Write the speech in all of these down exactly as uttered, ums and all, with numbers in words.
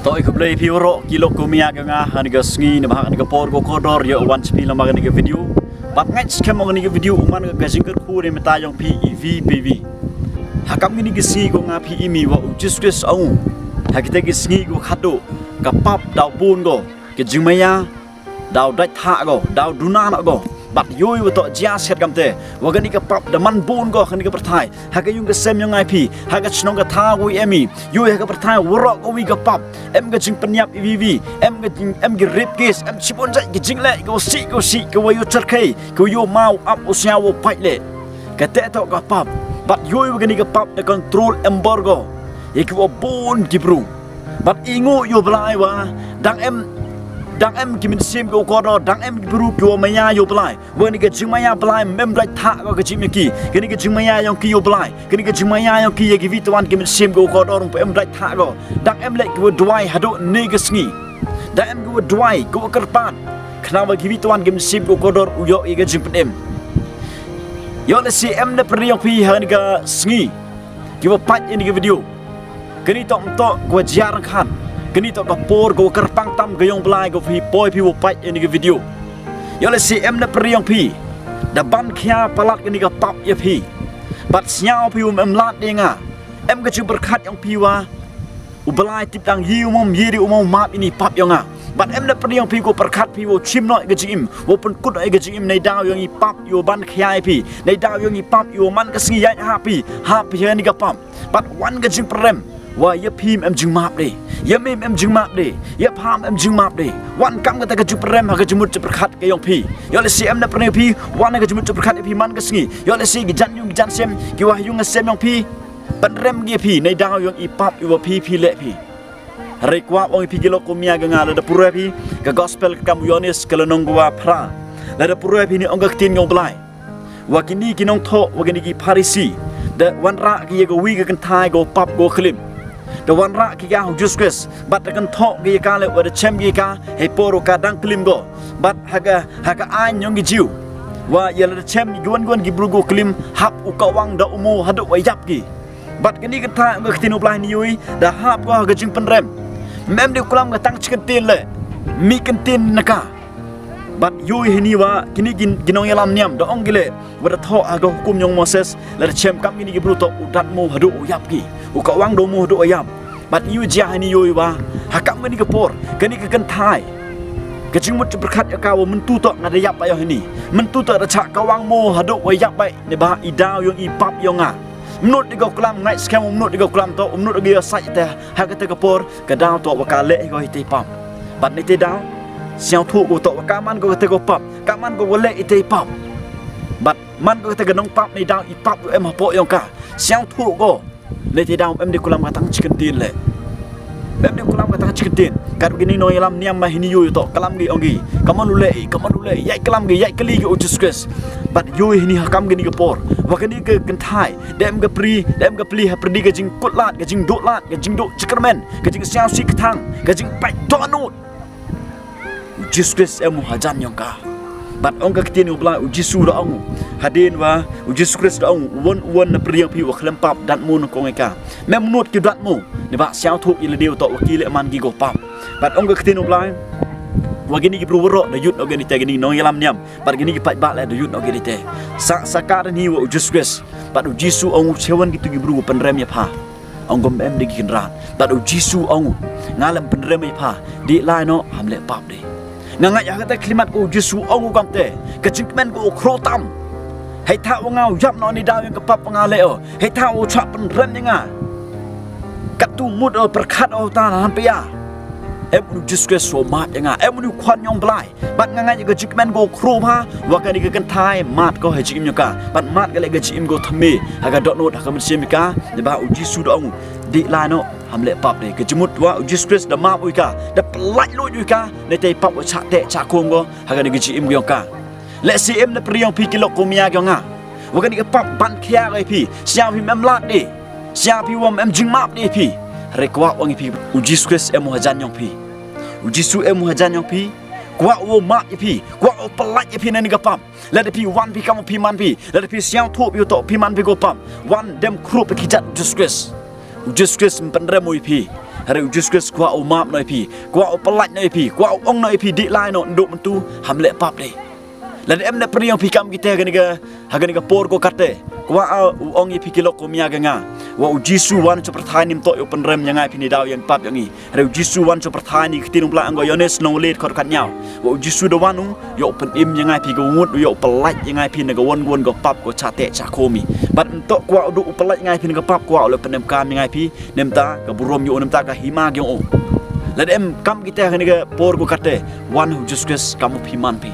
To, ïa khublei phi waroh ki lok kumne ïa nga ha kane ka sngi, ne ba ha kane ka por ka kordor ïa u wan sha phi lem bad kane ka video. Bad nga ngeit skhem ba kane ka video u man ka jingkyrkhu ne mynta ïa phi i vi pa i vi. Ha kam kine ki sngi ko nga phi i mi wa u Jisu Khrist ong u, ha kita ki sngi ko khadduh, ka pap daw bun ko, ka jingmaïa daw dait thah ko, daw duna noh ko. Bad ïohi wa toh jia siat kamte, wa kane ka pap da man bun ko ha kane ka pyrthai. Ha ka ïung ka sem ïong nga i phi, ha ka shnong ka thaw ko i em i, ïohi ha ka pyrthai waroh ko wi ka pap. Em ka jingpynïap i vi vi, em ka jing, em ki rape case, em shibun jait ki jingleh, ko sih ko sih, ko wa ïoh cherkhei, ko ïoh maw ap u sia wa pait leh. Kate toh ka pap. Bad ïohi wa kane ka pap da control em bor ko ïa ki wa bun ki bru. Bad i nguh ïa u Blai wa dang em, dang em ki mynsiem ki u kordor, dang em ki bru ki wa maïa ïa u Blai. Wa kane ka jingmaïa Blai em dait thah ko ka jingim ïa ki. Kane ka jingmaïa ïong ki ïa u Blai, kane ka jingmaïa ïong ki ïa ki wi twan ki mynsiem ki u kordor em dait thah ko. Dang em leh ki wa duwai haduh ne ka sngi. Dang em ki wa duwai, ki wa kyrpad. Khnang wa ki wi twan ki mynsiem ki u kordor u ïoh ïa ka jingpynim. Ïoh lehse em na pyrdi ïong phi ha kane ka sngi ki wa pait ïa kane ka video. Kane toh mynta ka wa jia ryngkat. Kane toh ka por ka wa kyrpang tam ka ïong Blai ka phi poi phi wa pait ïa kane ka video. Ïoh lehse em na pyrdi ïong phi, da ban khia palat kane ka pap ïa phi. Bad sñiaw phi wa em lad de nga. Em ka jingpyrkhat ïong phi wa u Blai tip dang ïa u mom ïa de u mom map ïa kane pap ïong nga. Bad em na pyrdi ïong phi ko pyrkhat phi wa chim noh ïa ka jingim, wa pynkut noh ïa ka jingim, neidaw ïong i pap ïa wa ban khia ïa phi, neidaw ïong i pap ïa wa man ka sngi ïaid ha phi, ha phi ïa kane ka pap. Bad wan ka jingpyrem wa ïa phi em jingmap de, ïa me em jingmap de, ïa pha em jingmap de. Wan kam kata ka jingpyrem ha ka jingmut jingpyrkhat ka ïong phi. Ïoh lehse em na pyrdi ïong phi, wan ha ka jingmut jingpyrkhat ïa phi man ka sngi. Ïoh lehse ki jan ïung ki jan sem, ki wa ïung sem ïong phi pynrem ki ïa phi, neidaw ïong i pap ïa wa phi phi leh phi. Hynrei kwah ong ïa phi ki lok kumne ïa nga, lada pule phi ka gospel ka kam u Ïoannis ka lynnong ka wa phra, lada pule phi ne ong ka ktien ïong Blai wa kine ki nongthoh, wa kine ki Pharisi, da wanrah ki ïa ka wi ka kynthai ka wa pap ka wa klim. Da wanrah ki ïa u Jisu Khrist bad da kynthoh ki ïa ka leh wa da chem ki ïa ka hei por wa ka dang klim ko. Bad ha ka, ha ka aiñ ïong ki Jiw, wa ïa lada chem ki wan wan ki bru ka wa klim, hap u kawang da u mo haduh wa ïap ki. Bad kane ka kynthai ong ka ktien u Blai, hynne ïohi da hap ko ha ka jingpynrem. Mem de klam ka tang chi kyntien leh, mih kyntien na ka. Bad ïohi hynne wa kine ki, ki nongïalam niam da ong ki leh wa da thoh ha ka hukum ïong Moses, lada chem kam kine ki bru toh u dat mo haduh u ïap ki, u kawang da u mo haduh u ïap. Bad ïohi jia hynne ïohi wa ha kam kane ka por, kane ka kynthai, ka jingmut jingpyrkhat ïa ka wa mynta toh nga da ïap bha ïa hynne, mynta toh da chah kawang mo haduh wa ïap bha, ne ba i daw ïong i pap ïong nga. Mynta de ka klam, ngait skhem mynta de ka klam toh, mynta de ka ïa sait te ha kata ka por, ka daw toh wa ka leh ko ïa te pap. Bad ne te daw sñiawthuh ko toh wa ka man ko kata ka pap, ka man ko wa leh ïa te pap. Bad man ko kata ka nongpap, neidaw i pap em hapoh ïong ka. Sñiawthuh ko. Ne te daw em de klam ka tang chi kyntien leh. Em de klam ka tang chi kyntien. Kat kine nongïalam niam ma hynne ïohi toh klam ki ong ki, ka man u leh, ka man u leh, ïa klam ki, ïa kali ki u Jisu Khrist. Bad ïohi hynne ha kam kane ka por wa kane ka kynthai da em ka pli, da em ka pli ha pyrdi ka jingkut lad, ka jingduh lad, ka jingduh jingkyrmen, ka jingsñiawsih kthang, ka jingpait dohnud. U Jisu Khrist em u hajan ïong ka. Bad ong ka ktien u Blai, u Jisu da ong u, hadien wa u Jisu Khrist da ong u, wan, wan na pyrdi ïong phi wa khlem pap, dat mo, nongkong ïa ka. Mem nud ki dat mo, ne ba sñiawthuh ïa lade toh wa ki leh man ki ko pap. Bad ong ka ktien u Blai wa kine ki bru waroh da ïud noh kine te, kine nongïalam niam bad kine ki paidbah leh da ïud noh kine te. Sa, sa ka da ni wa u Jisu Khrist. Bad u Jisu ong u, chewan kitu ki bru wa pynrem ïa pha. Ong ko mem de ki kynrad. Bad u Jisu ong u, nga lem pynrem ïa pha, dih lai noh, ham leh pap de. Nga ngait ha kata ka khyllipmat ko u Jisu ong u kamte, ka jingkmen ko u khraw tam. Hei tha wa nga u ïap noh, neidaw ïong ka pap wa nga leh o. Hei tha wa u chah pynrem ïa nga. Katu mut o pyrkhat o ta na han pia. Em u Jisu Khrist wa map ïa nga, em u Khun ïong Blai. Bad nga ngait ïa ka jingkmen ko u khraw bha wa kane ka kynthai mad ko ha jingim ïong ka. Bad mad ka leh ka jingim ko thymmai ha ka dohnud ha ka mynsiem ïong ka. Ne ba u Jisu da ong u, dih lai noh, ham leh pap de. Ka jingmut wa u Jisu Khrist da map u ïa ka, da pyllait lut u ïa ka, ne te pap wa chah teh chah khum ko ha kane ka jingim ïong ka. Lehse em na pyrdi ïong phi ki lok kumne ïa nga, wa kane ka pap ban khia ko ïa phi, sñiaw phi mem lad de, sñiaw phi wa mem jingmap de ïa phi. Hynrei kwah ong ïa phi, u Jisu Khrist em u hajan ïong phi. U Jisu em u hajan ïong phi. Kwah u map ïa phi, kwah u pyllait ïa phi na kane ka pap. Lada phi wan phi kam u phi man phi, lada phi sñiawthuh phi u toh phi man phi ko pap, wan dem khrup ïa ki jait u Jisu Khrist. U Jisu Khrist em pynrem u ïa phi. Hynrei u Jisu Khrist kwah u map noh ïa phi, kwah u pyllait noh ïa phi, kwah u ong noh ïa phi, dih lai noh, nduh mynta, ham leh pap de. Lada em na pyrshang phi kam kita ha kane ka, ha kane ka por ko kate. Kwah u ong ïa phi ki lok kumne ïa nga. Wat u Jisu wan sha pyrthai ne ym toh ïa u pynrem ïa nga ïa phi ne daw ïeng pap ïa ngi. Hynrei u Jisu wan sha pyrthai ne, ka ktien u Blei ong ha Ïoannis lynnong le dkhot khatnïaw. Wat u Jisu da wan u ïoh pynim ïa nga ïa phi ka wut, u ïoh pyllait ïa nga ïa phi na ka won ka won ka pap ko cha teh cha khum hi. Bad ym toh kwah u duh u pyllait ïa nga ïa phi na ka pap, kwah u leh pynemkam ïa nga ïa phi. Ne mynta ka burom ïa u, ne mynta ka hima ïa u. Lada em kam kita ha kane ka por ko kate, wan ha u Jisu Khrist kam u phi man phi.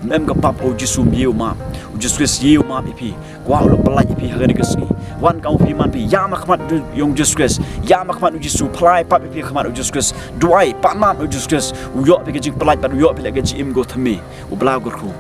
Ym em ka pap ko u Jisu ym ïa u map. U Jisu Khrist ïa u map ïa phi. Kwah u leh pyllait ïa phi ha kane ka sngi. Wan kam u phi man phi. Ïam ha khmat u, ïa u Jisu Khrist. Ïam ha khmat u Jisu, phla ïa pap ïa phi ha khmat u Jisu Khrist. Duwai, pan map u Jisu Khrist. U ïoh phi ka jingpyllait bad u ïoh phi leh ka jingim ko thymmai. U Blei u kyrkhu.